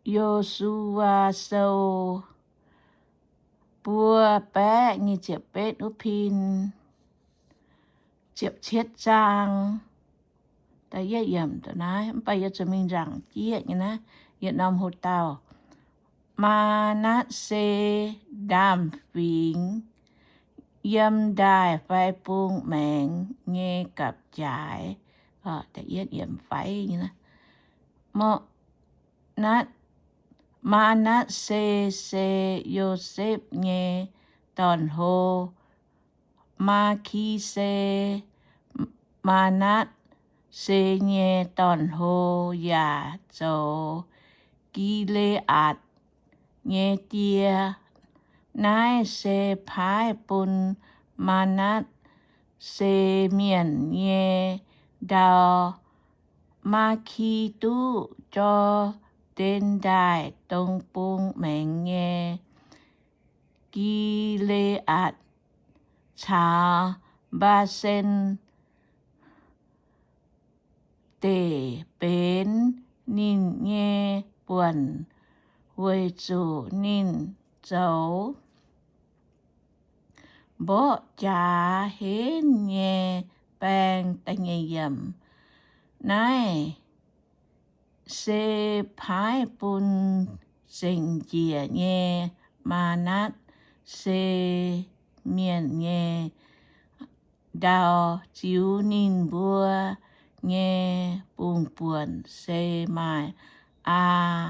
Yo^su^waa Sou buo baeqv nyic ziepc betv wuov pin, ziepc cietv zaang. Da'yietv yiemc naaiv, mv baac yie zuqc mingh nzaangc jieqv nyei naaiv, yietc norm hoc dauh. Maa^natv^se Ndaamv Fingx, yiem ndaaih fai bung maengx nyei gapv-jaaix. Maa^natv^se se Yosepv nyei dorn-hlo. Maa^ki^se, Maa^natv^se nyei dorn-hlo, yaac zoux Gi^le^aatc nyei die. Naaiv se paaiv bun Maa^natv^se Mienh nyei ndau. Maa^ki duqv Jor^ndaen Ndaaih dong bung maengx nyei Gi^le^aatc caux Mbaa^sen Deic benx ninh nyei buonc, weic zuqc ninh zoux mborqv jaax henv nyei baeng. Naaiv se paaiv bun zengc njiec nyei Maa^natv^se Mienh nyei ndau, ziux ninh mbuo nyei bungx-buonc se maaih Aa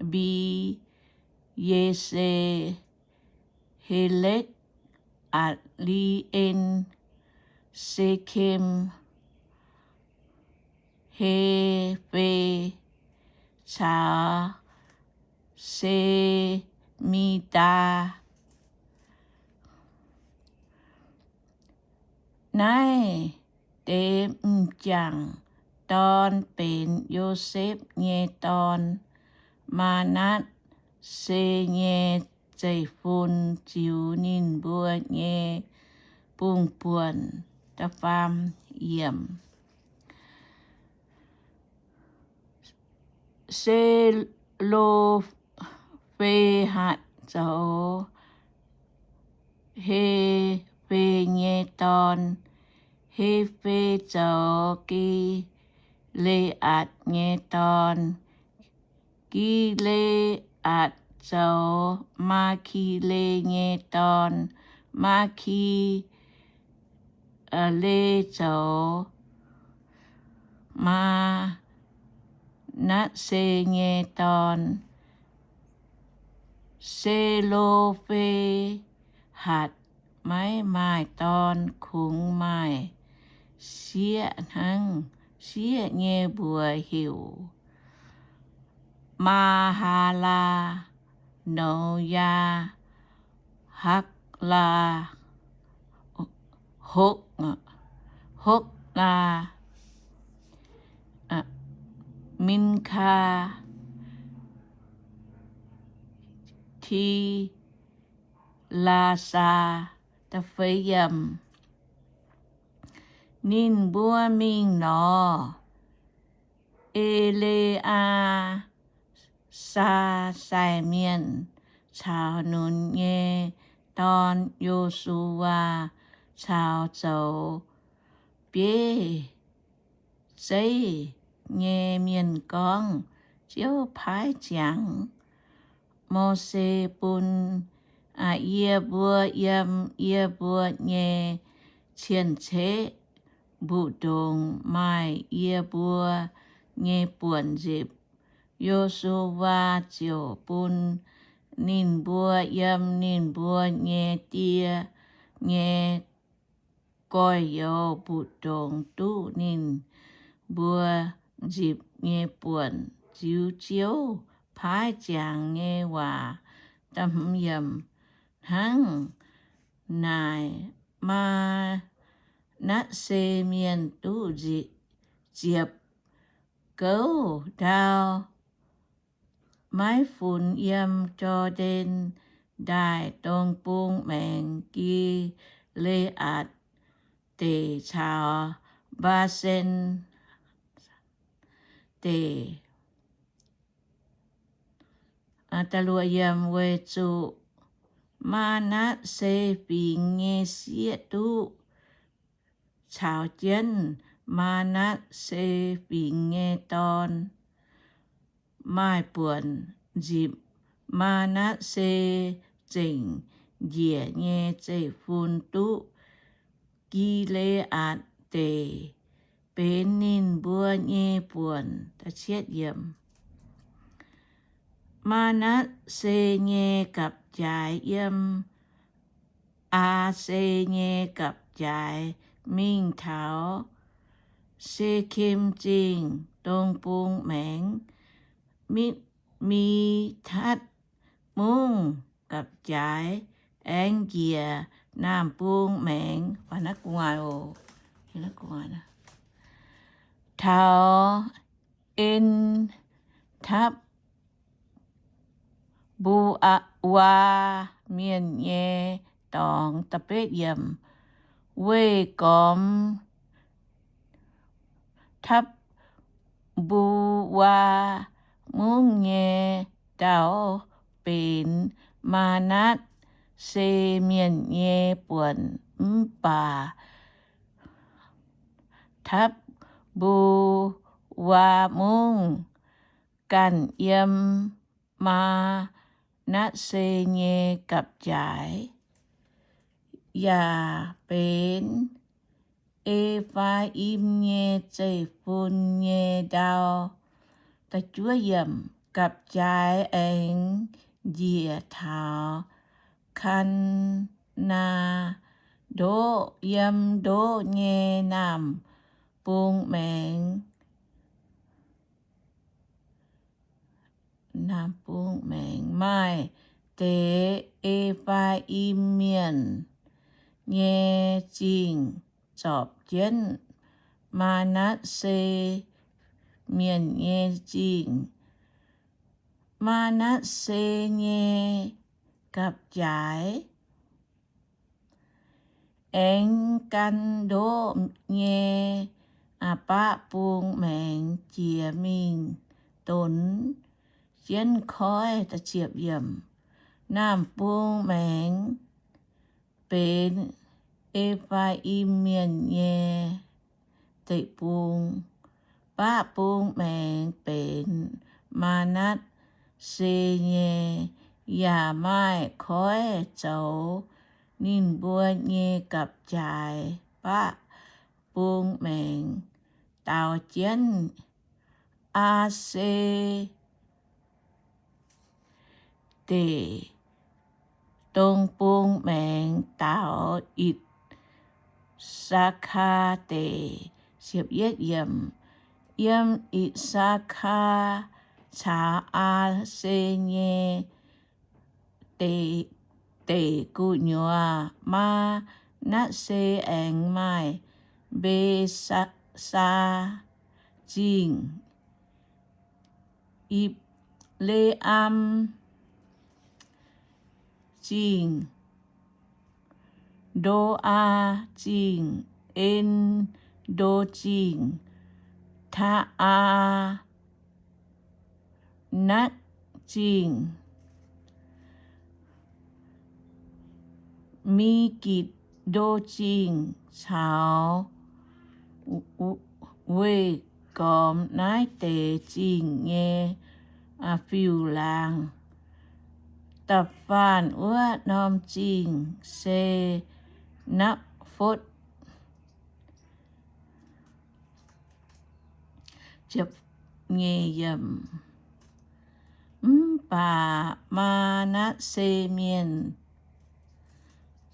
Mbi^ye^se, Helekv, Aa^li^en, Sekem, Hepv^fe caux Se^mi^ndaa. Naaiv deix m'jangc dorn benx Yosepv nyei dorn, Maa^natv^se nyei zeiv-fun, ziux ninh mbuo nyei bungx-buonc. Da'faam yiemc. Se^lo^fe^hatc zoux Hepv^fe nyei dorn. Hepv^fe zoux Gi^le^aatc nyei dorn. Gi^le^aatc zoux Maa^ki^le nyei dorn. Maa^ki^le zoux Maa^natv^se nyei dorn. Se^lo^fe^hatc maiv maaih dorn, kungx maaih sieqv hnangv. Sieqv nyei mbuox heuc Maa^haa^laa, Noyaa, Haaklaa, Hokv, Hokv^laa, Minkaa, Ti^laa^saa. Ninh mbuo mingh lorz E^le^aa^saa sai mienh caux Nun nyei dorn, Yo^su^waa, caux zoux bieiv zeiv nyei mienh gorngv, Ziouv paaiv ziangx Mose bun yie mbuo yiem yie mbuo nyei cien-ceqv mbu'ndongx maaih yie mbuo nyei buonc nzipc. Yo^su^waa ziouc bun ninh mbuo yiem ninh mbuo nyei die nyei gorx-youz mbu'ndongx duqv ninh mbuo nzipc nyei buonc, ziux Ziouv paaiv ziangx nyei waac. Hnangv naaic, Maa^natv^se Mienh duqv nzipc ziepc gouv ndau, maiv funx yiem Jor^ndaen Ndaaih dong bung maengx Gi^le^aatc Deic caux Mbaa^sen deic. Weic zuqc Maa^natv^se Fingx nyei sieqv duqv caux jienv Maa^natv^se Fingx nyei dorn maaih buonc nzipc. Maa^natv^se zengc njiec nyei zeiv-fun duqv Gi^le^aatc Deic benx ninh mbuo nyei buonc. Maa^natv^se nyei gapv-jaaix yiem Aa^se nyei gapv-jaaix mingh taux Se^kem Zingh dong bung maengx, Mikv^mi^tatv Mungv gapv-jaaix, aengx njiec naamh bung maengx taux En Tapv Mbuwaa Mienh nyei dorngx. Weih gormx Tapv Mbuwaa Mungv nyei ndau benx Maa^natv^se Mienh nyei buonc. Mv baac Tapv Mbuwaa Mungv ganh yiem Maa^natv^se nyei gapv-jaaix, yaac benx E^faa^im nyei zeiv-fun nyei ndau. Gapv-jaaix aengx njiec taux Kaa^naa Ndoqv. Yiem ndoqv nyei naamh bung maengx maaih deix E^faa^im Mienh nyei zingh zorpc jienv Maa^natv^se Mienh nyei zingh. Maa^natv^se nyei gapv-jaaix aengx gan ndoqv nyei baqv bung maengx jiex mingh donx jienv koiv. Naamh bung maengx benx E^faa^im Mienh nyei deic-bung. Baqv bung maengx benx Maa^natv^se nyei, yaac maaih koiv zoux ninh mbuo nyei gapv-jaaix. Baqv bung maengx daaux jienv Aa^se Deic, dong bung maengx daaux I^saa^kaa Deic. Yiem I^saa^kaa caux Aa^se nyei deic gu'nyuoz, Maa^natv^se aengx maaih Mbe^saa Zingh, Ipv^le^am Zingh, Ndo^aa Zingh, En^ndo Zingh, Taa^aa natv Zingh, Migitc^ndo Zingh caux weih gormx naaiv deix zingh nyei fiuv-laangz. Da'faanh wuov norm zingh se Napv^fotv. Mv baac Maa^natv^se Mienh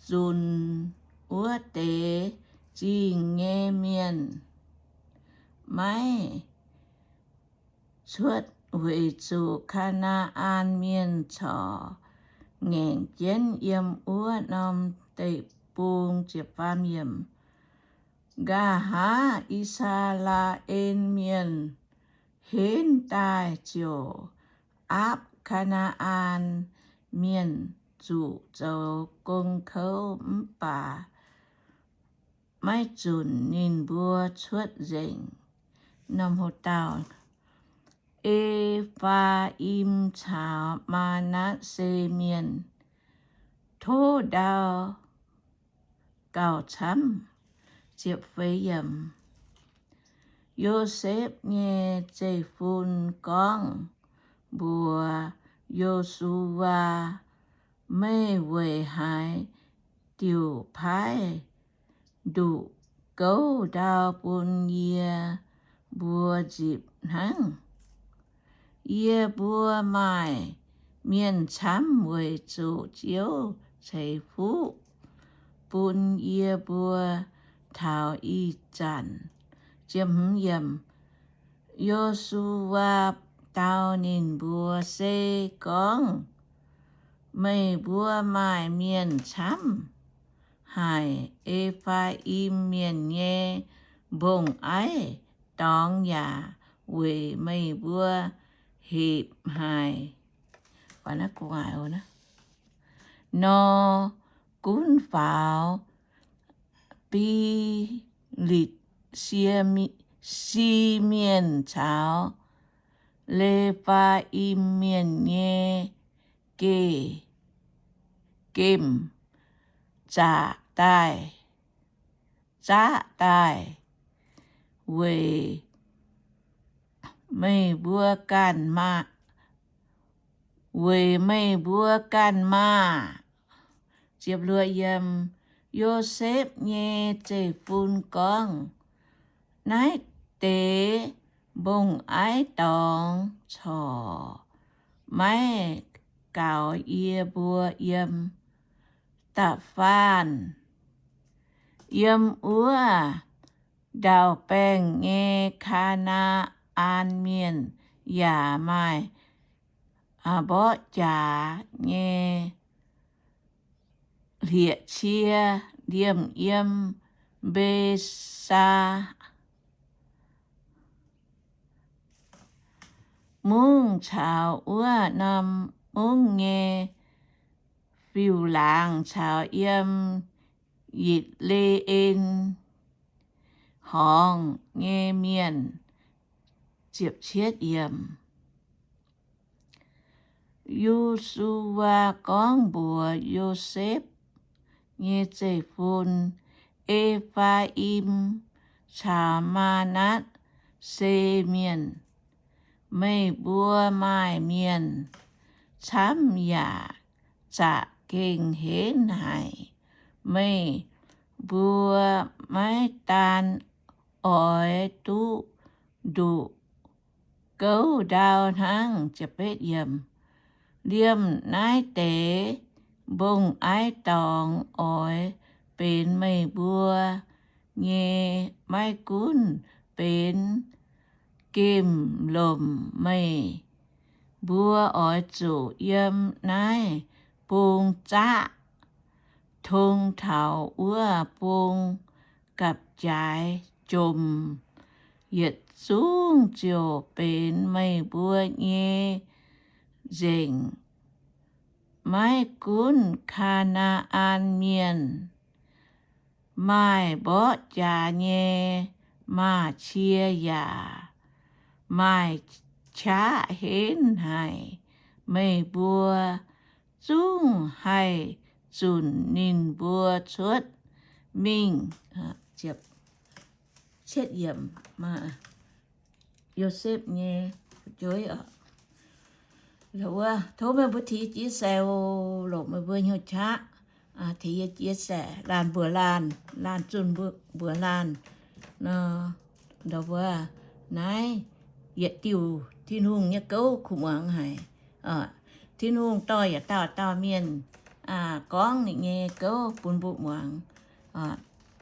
zunc wuov deix zingh nyei mienh maiv cuotv, weic zuqc Kaa^naa^an Mienh corc ngaengc jienv yiem wuov norm deic-bung. Nqa'haav I^saa^laa^en Mienh henv daaih ziouc aapv Kaa^naa^an Mienh zuqc zoux gong kouv, mv baac maiv zunc ninh mbuo cuotv nzengc. Norm hoc dauh E^faa^im caux Maa^natv^se Mienh tov ndau gauh camv. Yosepv nyei zeiv-fun gorngv mbuox Yo^su^waa, Meih weic haaix diuc paaiv nduqc gouv ndau bun yie mbuo nzipc hnangv? Yie mbuo maaih mienh camv weic zuqc Ziouv ceix fuqv bun yie mbuo taux ih zanc. Yo^su^waa dau ninh mbuo, Se gorngv meih mbuo maaih mienh camv haic, E^faa^im Mienh nyei mbong-aiv dorngx yaac weic meih mbuo hepc haic nor, gunv faaux Bilitc Si Mienh caux Le^faa^im Mienh nyei geh gemh zaqc daaih, zaqv daaih, weic meih mbuo ganh maah, weic meih mbuo ganh maah! Yosepv nyei zeiv-fun gorngv, Naaiv deix mbong-aiv dorngx corc maiv gaux yie mbuo yiem da'faanh. Yiem wuov ndau-baengh nyei Kaa^naa^an Mienh yaac maaih mborqv jaax nyei hlieqv-cie liemh yiem Mbe^saa Mungv caux wuov norm mungv nyei fiuv-laangz caux yiem Yitc^le^en Horngz nyei mienh. Yo^su^waa gorngv mbuox Yosepv nyei zeiv-fun, E^faa^im caux Maa^natv^se Mienh, meih mbuo maaih mienh camv yaac zaqc gengh henv haic. Meih mbuo maiv daan oix duqv nduqc gouv ndau hnangv. Liemh naaiv deix mbong-aiv dorngx oix benx meih mbuo nyei. Maiv gunv benx gemh lomc, meih mbuo oix zuqc yiem naaiv bung zaqv tong taux wuov bung gapv-jaaix jomc. Yietc zungv ziouc benx meih mbuo nyei nzengc. Maiv gunv Kaa^naa^an Mienh maaih mborqv jaax nyei maaz-cie yaac maaih qaqv henv haic, meih mbuo zungv haih zunc ninh mbuo cuotv mingh. Yosepv nyei fu'jueiv oc. Tov meih mbuo tengx yie jiex sai oc. Longc meih mbuo hnyouv qaqv tengx yie jiex sai, laanh mbuoqc laanh, laanh zunh mbuoqc laanh nor. Ndau wuov, naaiv yietc diuh Tin-Hungh nyei gouv kuv muangx haic. Tin-Hungh dorh yietc dauh dauh mienh gorngv ninh nyei gouv bun mbuo muangx.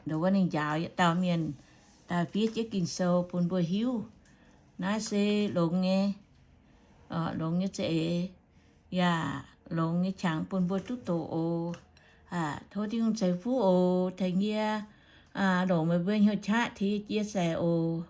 Ndau wuov ninh njaaux yietc dauh mienh daaih fiev jienv Ging-Sou bun mbuo hiuv. Naaiv se longx nyei, longx nyei za'eix, yaac longx nyei qangx bun mbuo duqv doqc oc. Tov Tin-Hungh ceix fuqv oc. Tengx yie longc meih mbuo hnyouv qaqv tengx yie jiex sai oc.